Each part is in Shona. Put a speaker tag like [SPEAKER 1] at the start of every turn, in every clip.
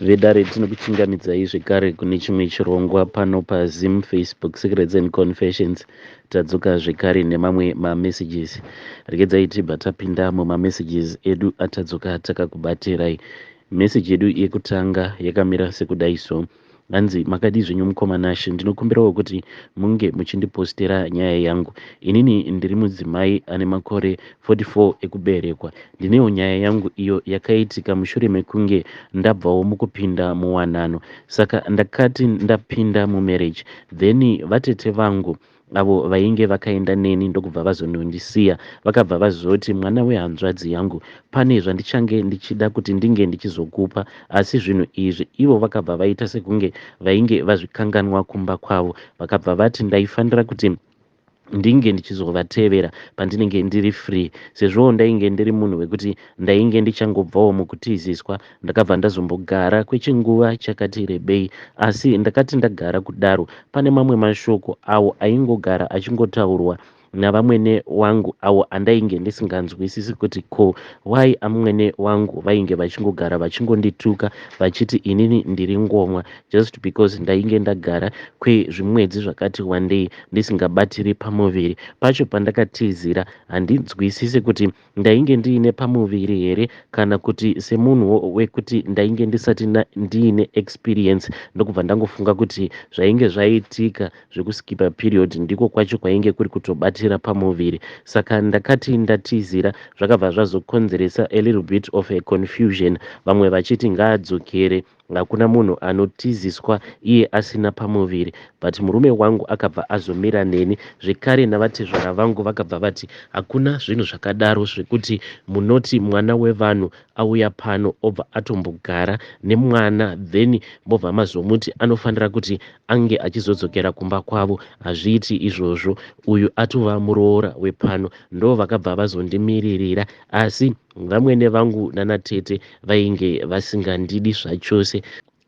[SPEAKER 1] Vedare, tinokuchingamidzai zvekare kune chimwe chirongwa pano paZim Facebook Secrets and Confessions. Tadzoka zvekare nemamwe mamessages. Regedzai tibva tapinda mumamessages edu atadzoka takakubatirai. Message yedu yekutanga yakamira sekudai so. Hanzi, makadii zvenyu mukoma Nashe, ndinokumbirawo kuti munge muchindipostera nyaya yangu. Inini ndiri mudzimai ane makore 44 ekuberekwa. Ndinewo nyaya yangu iyo yakaitika mushure mekunge ndabvawo mukupinda muwanano. Saka ndakati ndapinda mumarriage, then vatete vangu avo vainge vakaenda neni ndokubva vazonondisiya, vakabva vazoti mwana wehanzvadzi yangu pane zvandichange ndichida kuti ndinge ndichizokupa, asi zvinhu izvi ivo vakabva vaita sekunge vainge vazvikanganwa kumba kwavo. Vakabva vati ndaifanira kuti ndinge ndichizovatevera pandinenge ndiri free. Sezvowo ndainge ndiri munhu wekuti ndainge ndichangobvawo mukutiziswa, ndakabva ndazombogara kwechinguva chakati rebei. Asi ndakati ndagara kudaro, pane mamwe mashoko awo aingogara achingotaurwa navamwene wangu awo andainge ndisinganzwisisi kuti ko why amwene wangu vainge vachingogara vachingondituka vachiti inini ndiri ngomwa just because ndainge ndagara kwezvimwedzi zvakati wandei ndisingabatiri pamuviri. Pacho pandakatizira, handinzwisisi kuti ndainge ndiine pamuviri here kana kuti semunhuwo wekuti ndainge ndisati ndiine experience, ndokubva ndangofunga kuti zvainge zvaitika zvekuskipa period ndiko kwacho kwainge kuri kutobatira pamuviri. Saka ndakati ndatizira, zvakabva zvazokonzeresa a little bit of a confusion, vamwe vachiti ngaadzokere, hakuna munhu anotiziswa iye asina pamuviri. But murume wangu akabva azomira neni zvekare, navatezvara vangu vakabva vati hakuna zvinhu zvakadaro zvekuti munoti mwana wevanhu auya pano obva atombogara nemwana, then mobva mazomuti anofanira kuti ange achizodzokera kumba kwavo. Hazviiti izvozvo, uyu atova muroora wepano. Ndo vakabva vazondimiririra, asi vamwene vangu nanatete vainge vasingandidi zvachose.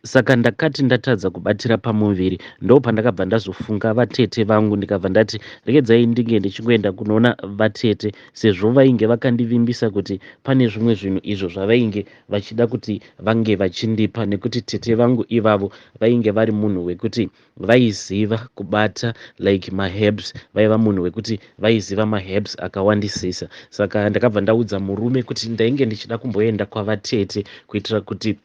[SPEAKER 1] Saka ndakati ndatadza kubatira pamuviri, ndo pandakabva ndazofunga vatete vangu, ndikabva ndati regedzai ndinge ndichingoenda kunoona vatete, sezvo vainge vakandivimbisa kuti pane zvimwe zvinhu izvo zvavainge vachida kuti vange vachindipa, nekuti tete vangu ivavo vainge vari munhu wekuti vaiziva kubata like maherbs, vaiva munhu wekuti vaiziva maherbs akawandisisa. Saka ndakabva ndaudza murume kuti ndainge ndichida kumboenda kwavatete kuitira kuti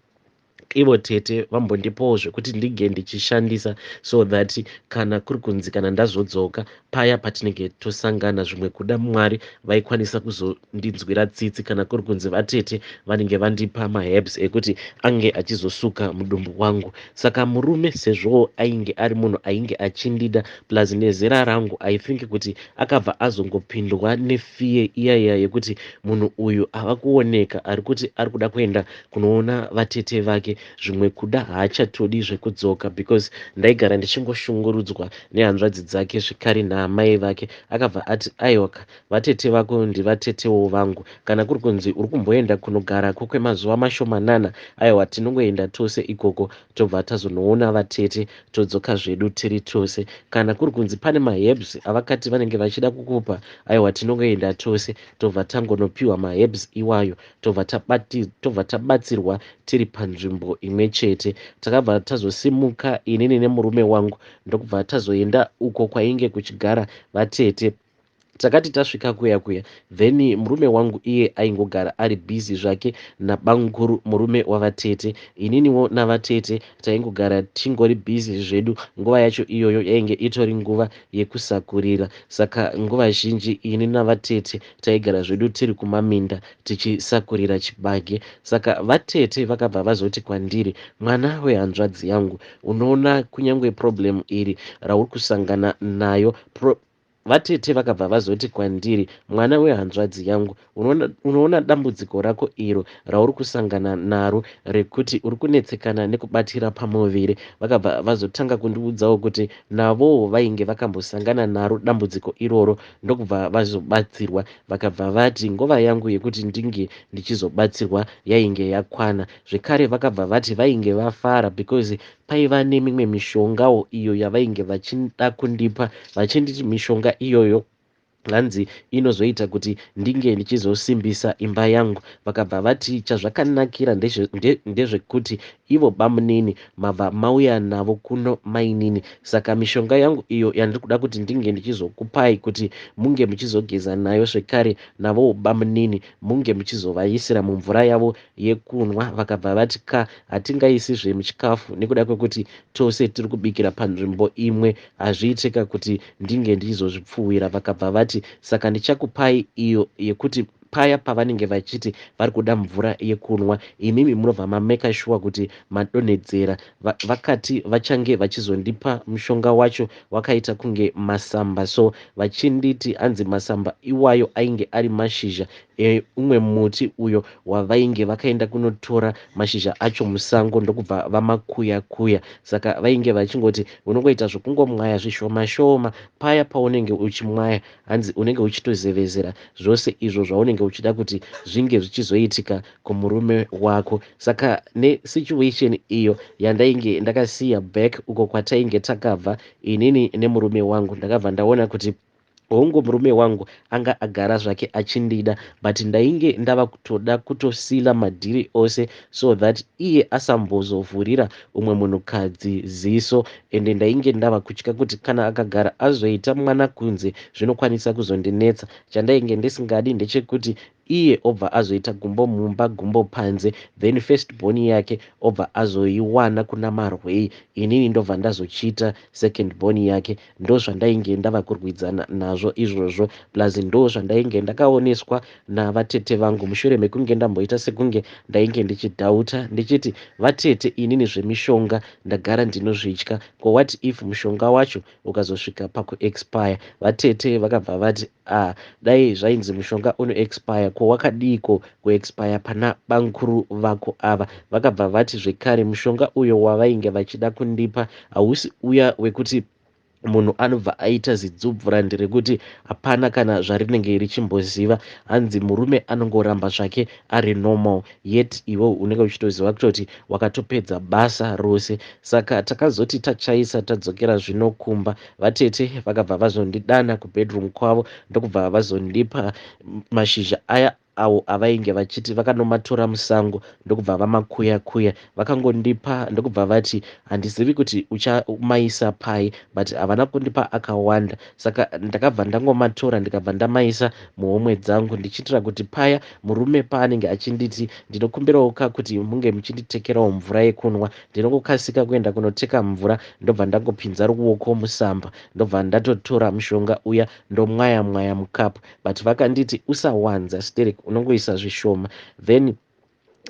[SPEAKER 1] ivo tete vambondipawo zvekuti ndinge ndichishandisa, so that kana kuri kunzi kana ndazodzoka paya patinenge tosangana, zvimwe kuda Mwari vaikwanisa kuzondinzwira tsitsi kana kuri kunzi vatete vanenge vandipa maherbs ekuti ange achizosuka mudumbu wangu. Saka murume, sezvowo ainge ari munhu ainge achindida, plus nezera rangu, I think kuti akabva azongopindwa nefear iyaiya yekuti munhu uyu ava kuoneka ari kuti ari kuda kuenda kunoona vatete vake, zvimwe kuda haachatodi zvekudzoka, because ndaigara ndichingoshungurudzwa nehanzvadzi dzake zvekare naamai vake. Akabva ati, aiwaka, vatete vako ndivatetewo vangu. Kana kuri kunzi uri kumboenda kunogarako kwemazuva mashomanana, aiwa, tinongoenda tose ikoko, tobva tazonoona vatete, todzoka zvedu tiri tose. Kana kuri kunzi pane maherbs avakati vanenge vachida kukupa, aiwa, tinongoenda tose, tobva tangonopiwa maherbs iwayo, tobva tabatsirwa tiri panzvimbo imwe chete. Takabva tazosimuka inini nemurume wangu, ndokubva tazoenda uko kwainge kuchigara vatete. Takati tasvika kuya kuya, then murume wangu iye aingogara ari busy zvake nabanguru murume wavatete. Ininiwo navatete taingogara tingori busy zvedu. Nguva yacho iyoyo yainge itori nguva yekusakurira, saka nguva zhinji ini navatete taigara zvedu tiri kumaminda tichisakurira chibage. Saka vatete vakabva vazoti kwandiri, mwana wehanzvadzi yangu, unoona kunyange problem iri rauri kusangana nayo vatete vakabva vazoti kwandiri, mwana wehanzvadzi yangu, unoona dambudziko rako iro rauri kusangana naro rekuti uri kunetsekana nekubatira pamuviri. Vakabva vazotanga kundiudzawo kuti navowo vainge vakambosangana naro dambudziko iroro, ndokubva vazobatsirwa. Vakabva vati nguva yangu yekuti ndinge ndichizobatsirwa yainge yakwana. Zvekare vakabva vati vainge vafara because paiva nemimwe mishongawo iyo yavainge vachida kundipa, vachinditi mishonga iyoyo Hanzi inozoita kuti ndinge ndichizosimbisa imba yangu. Vakabva vati chazvakanakira ndezvekuti ivo bamunini mabva mauya navo kuno mainini, saka mishonga yangu iyo yandiri kuda kuti ndinge ndichizokupai kuti munge muchizogeza nayo zvekare navowo bamunini munge muchizovaisira mumvura yavo yekunwa. Vakabva vati ka hatingaisi zvemuchikafu nekuda kwekuti tose tiri kubikira panzvimbo imwe, hazviiteka kuti ndinge ndichizozvipfuwira. Vakabva vati saka ndichakupai iyo yekuti paya pavanenge vachiti vari kuda mvura yekunwa, imimi munobva mameka shuwa kuti madonhedzera. Vakati vachange vachizondipa mushonga wacho wakaita kunge masamba, so vachinditi hanzi masamba iwayo ainge ari mashizha eumwe muti uyo wavainge vakaenda kunotora mashizha acho musango ndokubva vamakuya kuya. Saka vainge vachingoti unongoita zvekungomwaya zvishoma shoma paya paunenge uchimwaya, hanzi unenge uchitozevezera zvose izvo zvaunenge uchida kuti zvinge zvichizoitika kumurume wako. Saka nesituation iyo yandainge ndakasiya back uko kwatainge takabva inini nemurume wangu, ndakabva ndaona kuti hongu murume wangu anga agara zvake achindida, but ndainge ndava kutoda kutosila madhiri ose so that iye asambozovhurira umwe munhukadzi ziso. Ende ndainge ndava kutya kuti kana akagara azoita mwana kunze zvinokwanisa kuzondinetsa. Chandainge ndisingadi ndechekuti iye obva azoita gumbo mumba gumbo panze, then first born yake obva azoiwana kuna marwei, inini ndobva ndazochiita second born yake. Ndozvandainge ndava kurwidzana nazvo izvozvo, plus ndo zvandainge ndakaoneswa navatete vangu mushure mekunge ndamboita sekunge ndainge ndichidhauta ndichiti vatete inini zvemishonga ndagara ndinozvitya, ko what if mushonga wacho ukazosvika pakuexpire? Vatete vakabva vati ah, dai zvainzi mushonga unoexpire, ko wakadiiko kuexpire pana bankuru vako ava? Vakabva vati zvekare mushonga uyo wavainge vachida kundipa hausi uya wekuti munhu anobva aita zidzubvurandi rekuti hapana kana zvarinenge richimboziva. Hanzi murume anongoramba zvake ari normal, yet iwe unenge uchitoziva kutoti wakatopedza basa rose. Saka takazoti tachaisa tadzokera zvino kumba, vatete vakabva vazondidana kubedroom kwavo ndokubva vazondipa mashizha aya awo avainge vachiti vakanomatora musango ndokubva vamakuya kuya. Vakangondipa ndokubva vati handizivi kuti uchamaisa pai, but havana kundipa akawanda, saka ndakabva ndangomatora ndikabva ndamaisa muhomwe dzangu ndichiitira kuti paya murume paanenge achinditi ndinokumbirawo ka kuti munge muchinditekerawo mvura yekunwa, ndinongokasika kuenda kunoteka mvura ndobva ndangopinza ruoko musamba ndobva ndatotora mushonga uya ndomwaya mwaya mukapu. But vakanditi usawanza sterek, unongoisa zvishoma. Then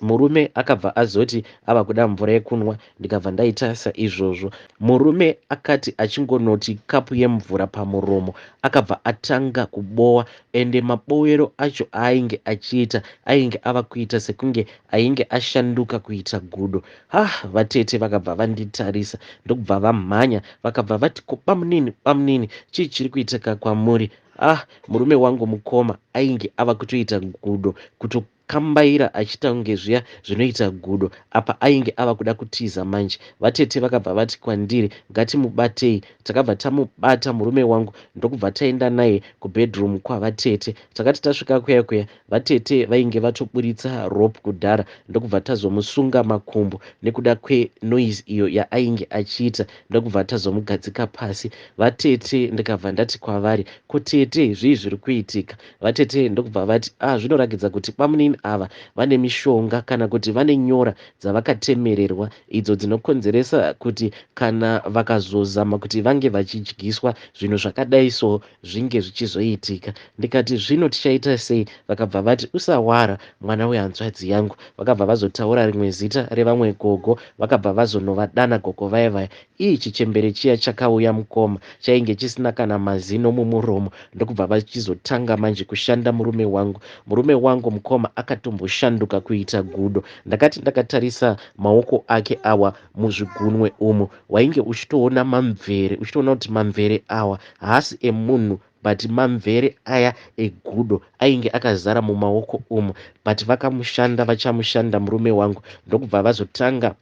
[SPEAKER 1] murume akabva azoti ava kuda mvura yekunwa, ndikabva ndaita saizvozvo. Murume akati achingonoti kapu yemvura pamuromo, akabva atanga kubowa, ende mabowero acho aainge achiita ainge ava kuita sekunge ainge ashanduka kuita gudo. Ha, vatete vakabva vanditarisa ndokubva vamhanya, vakabva vati ko bamunini, bamunini, chii chiri kuitika kwamuri? Ah, murume wangu mukoma ainge ava kutoita gudo, kutokambaira achiita kunge zviya zvinoita gudo, apa ainge ava kuda kutiza manje. Vatete vakabva vati kwandiri ngatimubatei. Takabva tamubata murume wangu ndokubva taenda naye kubedroom kwavatete. Takati tasvika kuya kuya, vatete vainge vatoburitsa rope kudhara ndokubva tazomusunga makumbo nekuda kwenoise iyo yaainge achiita, ndokubva tazomugadzika pasi. Vatete ndikabva ndati kwavari, ko tete zvii zviri kuitika? Vatete ndokubva vati ah, zvinorakidza kuti bamunini ava vane mishonga kana kuti vane nyora dzavakatemererwa idzo dzinokonzeresa kuti kana vakazozama kuti vange vachidyiswa zvinhu zvakadai so zvinge zvichizoitika. Ndikati zvino tichaita sei? Vakabva vati usawara mwana wehanzvadzi yangu. Vakabva vazotaura rimwe zita revamwe gogo, vakabva vazonovadana gogo vaya vaya. Ii, chichembere chiya chakauya mukoma chainge chisina kana mazino mumuromo, ndokubva vachizotanga manje kushanda murume wangu. Murume wangu mukoma akatomboshanduka kuita gudo. Ndakati ndakatarisa maoko ake awa muzvigunwe umu, wainge uchitoona mamvere, uchitoona kuti mamvere awa haasi emunhu, but mamvere aya egudo ainge akazara mumaoko umu. But vakamushanda vachamushanda murume wangu, ndokubva vazotanga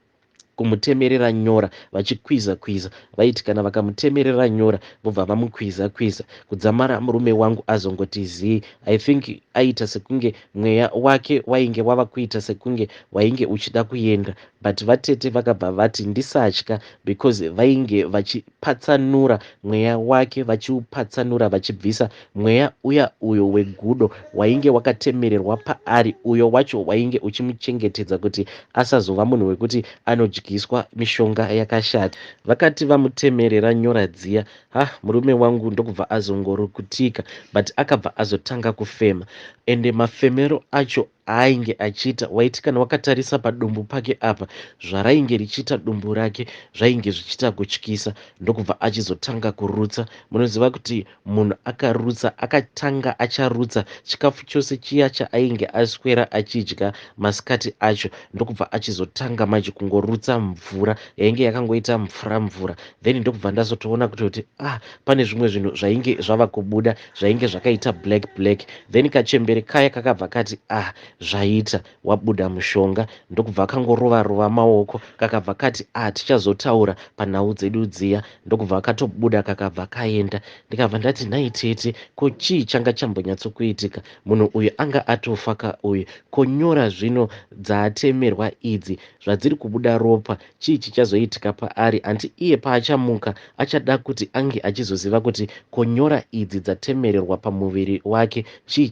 [SPEAKER 1] Kumutemerera nyora vachikwiza kwiza. Vaiti kana vakamutemerera nyora vobva vamukwiza kwiza kudzamara murume wangu azongoti zii. I think aiita sekunge mweya wake wainge wava kuita sekunge wainge uchida kuenda, but vatete vakabva vati ndisatya because vainge vachipatsanura mweya wake, vachiupatsanura vachibvisa mweya uya uyo wegudo wainge wakatemererwa paari, uyo wacho wainge uchimuchengetedza kuti asazova munhu wekuti anodyiswa mishonga yakashata. Vakati vamutemerera nyora dziya, ha, murume wangu ndokubva azongorukutika, but akabva azotanga kufema, ende mafemero acho aainge achiita, waiti kana wakatarisa padumbu pake apa, zvarainge richiita dumbu rake zvainge zvichiita kutyisa. Ndokubva achizotanga kurutsa. Munoziva kuti munhu akarutsa, akatanga acharutsa chikafu chose chiya chaainge aswera achidya masikati acho, ndokubva achizotanga manje kungorutsa mvura yainge yakangoita mvura mvura. Then ndokubva ndazotoona kutoti, ah, pane zvimwe zvinhu zvainge zvava kubuda zvainge zvakaita black black. Then kachembere kaya kakabva kati, "Ah, zvaita, wabuda mushonga." Ndokubva kangorova rova maoko, kakabva kati, "Ah, tichazotaura panhau dzedu dziya." Ndokubva katobuda, kakabva kaenda. Ndikabva ndati, "Nhai tete, ko chii changa chambonyatsokuitika? Munhu uyu anga atofa ka uyu? Ko nyora zvino dzaatemerwa idzi zvadziri kubuda ropa, chii chichazoitika paari? Hanti iye paachamuka achada kuti ange achizoziva kuti ko nyora idzi dzatemererwa pamuviri wake, chii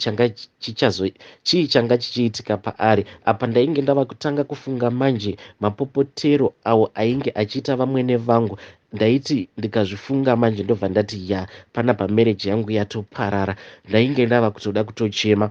[SPEAKER 1] changa chichiitika paari?" Apa ndainge ndava kutanga kufunga manje mapopotero awo ainge achiita vamwene vangu. Ndaiti ndikazvifunga manje ndobva ndati, ya, panapa marriage yangu yatoparara. Ndainge ndava kutoda kutochema.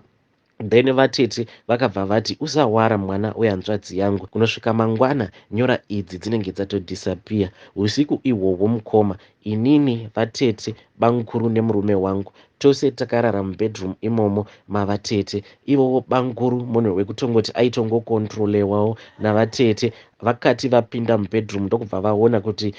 [SPEAKER 1] Then vatete vakabva vati, "Usawara, mwana wehanzvadzi yangu, kunosvika mangwana nyora idzi dzinenge dzatodisappear." Usiku ihwohwo, mukoma, inini, vatete, bamukuru nemurume wangu tose takarara mubedroom imomo mavatete ivovo. Bamukuru munhu wekutongoti aitongokontrolewawo navatete. Vakati vapinda mubedroom ndokubva vaona kuti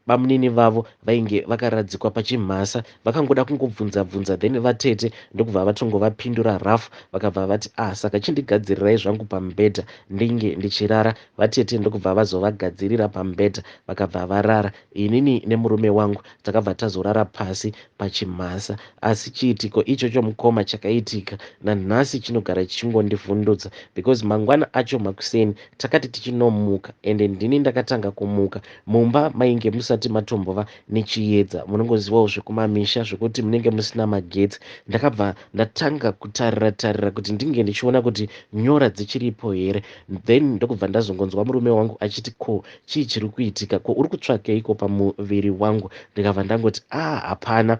[SPEAKER 1] bamunini vavo vainge vakaradzikwa pachimhasa. Vakangoda kungobvunza bvunza, then vatete ndokubva vatongovapindura rough. Vakabva vati, "Ah, saka chindigadzirirai zvangu pamubhedha ndinge ndichirara." Vatete ndokubva vazovagadzirira pamubhedha, vakabva varara. Inini nemurume wangu takabva tazorara pasi pachimhasa. Asi chiitiko ichocho, mukoma, chakaitika nanhasi chinogara chichingondivhundutsa, because mangwana acho makuseni takati tichinomuka, ende ndini ndakatanga kumuka. Mumba mainge musati matombova nechiedza, munongozivawo zvekumamisha zvekuti munenge musina magetsi. Ndakabva ndatanga kutarira tarira kuti ndinge ndichiona kuti nyora dzichiripo here. Then ndokubva ndazongonzwa murume wangu achiti, "Ko chii chiri kuitika? Ko uri kutsvakeiko pamuviri wangu?" Ndikabva ndangoti, "Ah, hapana,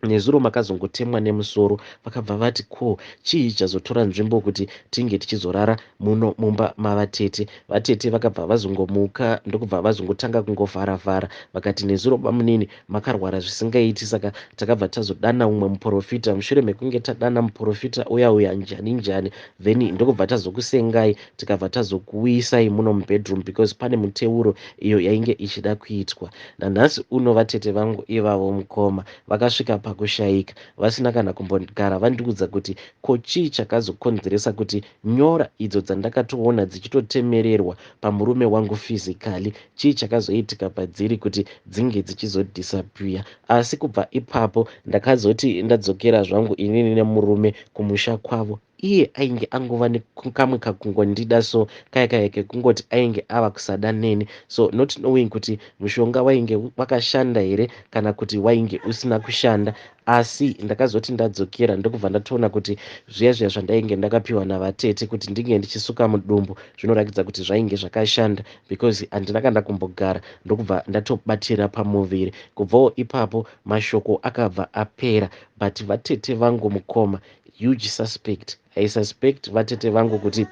[SPEAKER 1] nezuro makazongotemwa nemusoro." Vakabva vati, "Ko chii chazotora nzvimbo kuti tinge tichizorara muno mumba mavatete?" Vatete vakabva vazongomuka, ndokubva vazongotanga kungovharavhara. Vakati, "Nezuro bamunini makarwara zvisingaiti, saka takabva tazodana umwe muprofita. Mushure mekunge tadana muprofita uya uya njani njani, then ndokubva tazokusengai, tikabva tazokuuyisai muno mubedroom because pane muteuro iyo yainge ichida kuitwa." Nanhasi uno vatete vangu ivavo, mukoma, vakasvika pakushayika vasina kana kumbogara vandiudza kuti ko chii chakazokonzeresa kuti nyora idzo dzandakatoona dzichitotemererwa pamurume wangu physically, chii chakazoitika padziri kuti dzinge dzichizodisappear. Asi kubva ipapo ndakazoti ndadzokera zvangu inini nemurume kumusha kwavo, iye ainge angova nekamwe kakungondida so, kaya kaya kekungoti ainge ava kusada neni. So not knowing kuti mushonga wainge wakashanda here kana kuti wainge usina kushanda, asi ndakazoti ndadzokera ndokubva ndatoona kuti zviya zviya zvandainge ndakapiwa navatete kuti ndinge ndichisuka mudumbu zvinoratidza kuti zvainge zvakashanda, because handina kana kumbogara, ndokubva ndatobatira pamuviri. Kubvawo ipapo mashoko akabva apera. But vatete vangu, mukoma, huge suspect. I suspect vatete vangu kuti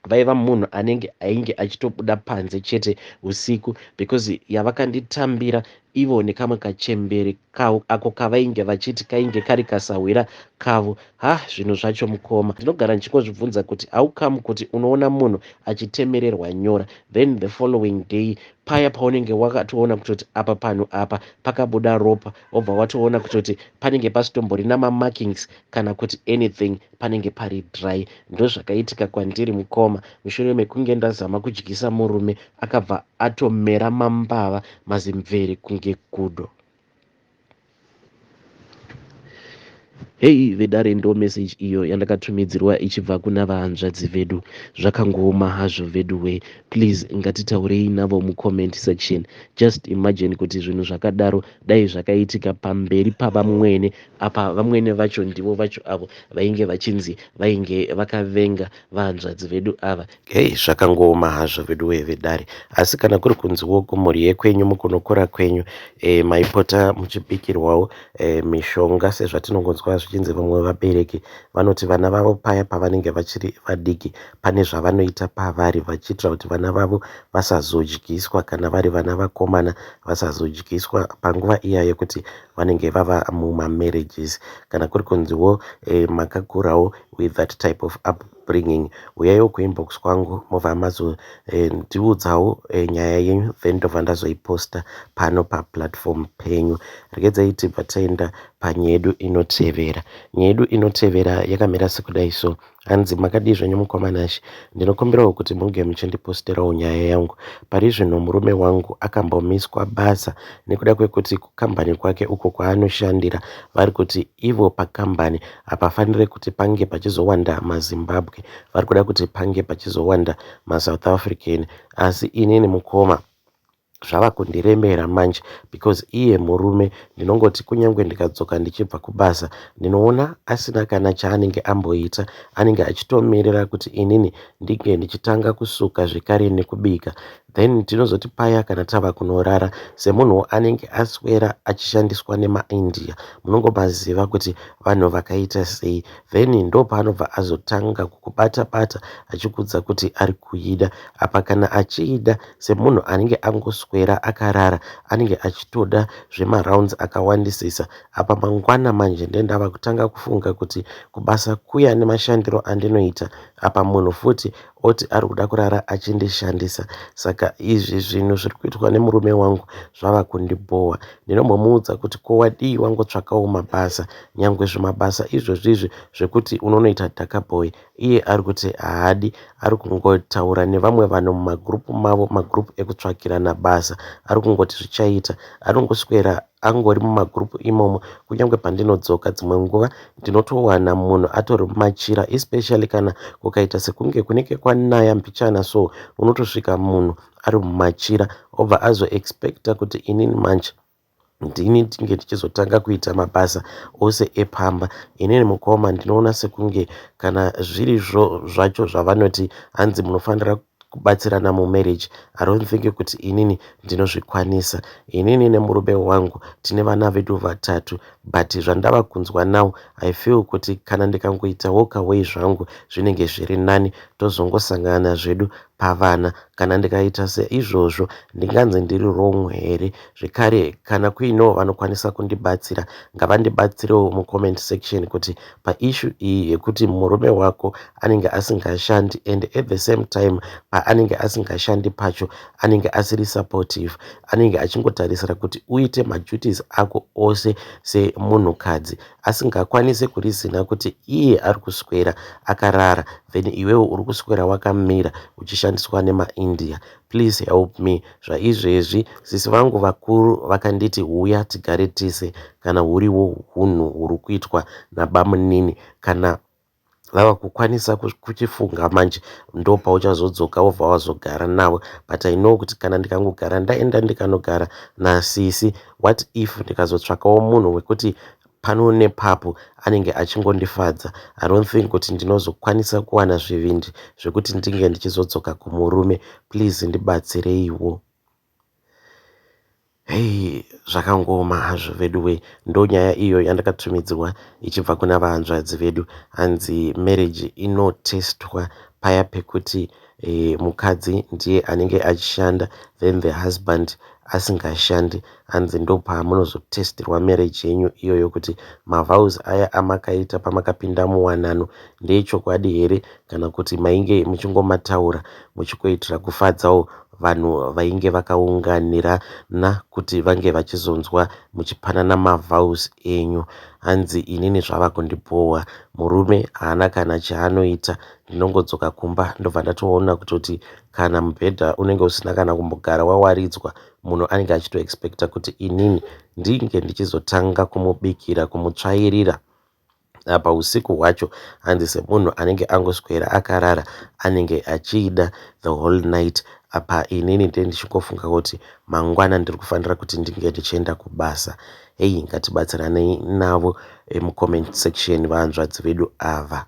[SPEAKER 1] vaiva munhu anenge ainge achitobuda panze chete usiku, because yavakanditambira ivo nekamwe kachembere kavo ako kavainge vachiti kainge kari kasahwira kavo. Ha, zvinhu zvacho mukoma. Ndinogara ndichingozvibvunza kuti how come kuti unoona munhu achitemererwa nyora then the following day paya paunenge wakatoona kutoti apa panhu apa pakabuda ropa wobva watoona kutoti panenge pasitomborina mamarkings kana kuti anything panenge pari dry. Ndozvakaitika kwandiri mukoma mushure mekunge ndazama kudyisa murume akabva atomera mambava mazimvere kunge gudo. Heyi vedare ndo message iyo yandakatumidzirwa ichibva kuna vahanzvadzi vedu. Zvakangooma hazvo veduwee. Please ngatitaurei navo mucomment section. Just imagine kuti zvinhu zvakadaro dai zvakaitika pamberi pavamwene apa vamwene vacho ndivo vacho avo vainge vachinzi vainge vakavenga vahanzvadzi vedu ava. Hey zvakangooma hazvo veduwee vedare asi kana kuri kunziwo kumhuri yekwenyu mukunokura kwenyu e, maipota muchibikirwawo e, mishonga sezvatinongonzwa zvichinzi vamwe vabereki vanoti vana vavo paya pavanenge vachiri vadiki pane zvavanoita pavari vachiitira kuti vana vavo vasazodyiswa kana vari vana vakomana vasazodyiswa panguva iya yekuti vanenge vava mumamarriages kana kuri kunziwo e, makakurawo with that type of upbringing huyaiwo kuinbox kwangu mobva mazondiudzawo eh, eh, nyaya yenyu then ndobva ndazoiposta pano paplatform penyu regedzai tibva taenda panyaya yedu inotevera nyaya yedu inotevera yakamira sekudai so Hanzi makadii zvenyu mukoma Nashy ndinokumbirawo kuti munge muchindiposterawo nyaya yangu pari zvino murume wangu akambomiswa basa nekuda kwekuti kukambani kwake uko kwaanoshandira vari kuti ivo pakambani hapafanire kuti pange pachizowanda maZimbabwe vari kuda kuti pange pachizowanda maSouth African asi inini mukoma Zvava kundiremera manje because iye murume ndinongoti kunyangwe ndikadzoka ndichibva kubasa ndinoona asina kana chaanenge amboita anenge achitomirira kuti inini ndinge ndichitanga kusuka zvekare nekubika then tinozoti paya kana tava kunorara semunhuwo anenge aswera achishandiswa nemaIndia munongomaziva kuti vanhu vakaita sei then ndopaanobva azotanga kukubata bata achikuudza kuti ari kuida apa kana achiida Semunhu anenge angoswera akarara anenge achitoda zvemarounds akawandisisa. Apa mangwana manje ndendava kutanga kufunga kuti kubasa kuya nemashandiro andinoita apa munhu futi oti ari kuda kurara achindishandisa. Saka izvi zvinhu zviri kuitwa nemurume wangu zvava kundibhowa. Ndinombomuudza kuti ko wadii wangotsvakawo mabasa nyangwe zvimabasa izvozvizvi zvekuti unonoita dhaka boy Iye ari kuti haadi, ari kungotaura nevamwe vanhu mumagroup mavo, magroup ekutsvakirana basa. Ari kungoti zvichaita. Anongoswera angori mumagroup imomo kunyange pandinodzoka dzimwe nguva ndinotowana munhu atori mumachira especially kana kukaita sekunge kunenge kwanaya mbichana so unotosvika munhu ari mumachira obva azoexpecta kuti inini manje ndini ndinge ndichizotanga kuita mabasa ose epamba. Inini mukoma ndinoona sekunge kana zvirizvo zvacho zvavanoti hanzi munofanira kubatsirana mumarriage I don't think kuti inini ndinozvikwanisa. Inini nemurume wangu tine vana vedu vatatu but zvandava kunzwa now I feel kuti kana ndikangoita walk away zvangu zvinenge zviri nani tozongosangana zvedu pavana. Kana ndikaita seizvozvo ndinganzi ndiri wrong here? Zvekare kana kuinewo vanokwanisa kundibatsira ngavandibatsirewo mucomment section kuti paissue iyi yekuti murume wako anenge asingashandi and at the same time paanenge asingashandi pacho anenge asiri supportive anenge achingotarisira kuti uite maduties ako ose semunhukadzi asingakwanise kurizina kuti iye ari kuswera akarara then iwewe uri kuswera wakamira uchishandiswa nemaIndia. Please help me. Zvaizvezvi sisi vangu vakuru vakanditi huya tigare tese kana huriwo hunhu huri kuitwa nabamunini kana vava kukwanisa kuchifunga manje ndopauchazodzoka wobva wazogara navo but I know kuti kana ndikangogara ndaenda ndikanogara nasisi what if ndikazotsvakawo munhu wekuti pano nepapo anenge achingondifadza I don't think kuti ndinozokwanisa kuwana zvivindi zvekuti ndinge ndichizodzoka kumurume please ndibatsireiwo. Hey zvakangooma hazvo veduwe ndonyaya iyo yandakatumidzirwa ichibva kuna vahanzvadzi vedu hanzi marriage inotestwa paya pekuti
[SPEAKER 2] Mukadzi ndiye anenge achishanda, then the husband asingashandi. Hanzi ndopamunozotestirwa marriage yenyu iyoyo kuti mavows aya amakaita pamakapinda muwanano ndeechokwadi here kana kuti mainge muchingomataura muchikoitira kufadzawo vanhu vainge vakaunganirana kuti vange vachizonzwa muchipanana mavows enyu. Hanzi inini zvava kundibhowa, murume haana kana chaanoita, ndinongodzoka kumba ndobva ndatoona kutoti kana mubhedha unenge usina kana kumbogara wawaridzwa. Munhu anenge achitoexpecta kuti inini ndinge ndichizotanga kumubikira, kumutsvairira apa usiku hwacho. Hanzi semunhu anenge angoswera akarara, anenge achiida the whole night. Apa inini ndee ndichingofunga kuti mangwana ndiri kufanira kuti ndinge ndichienda kubasa. Hei, ngatibatsiranei navo mucomment section, vahanzvadzi vedu ava.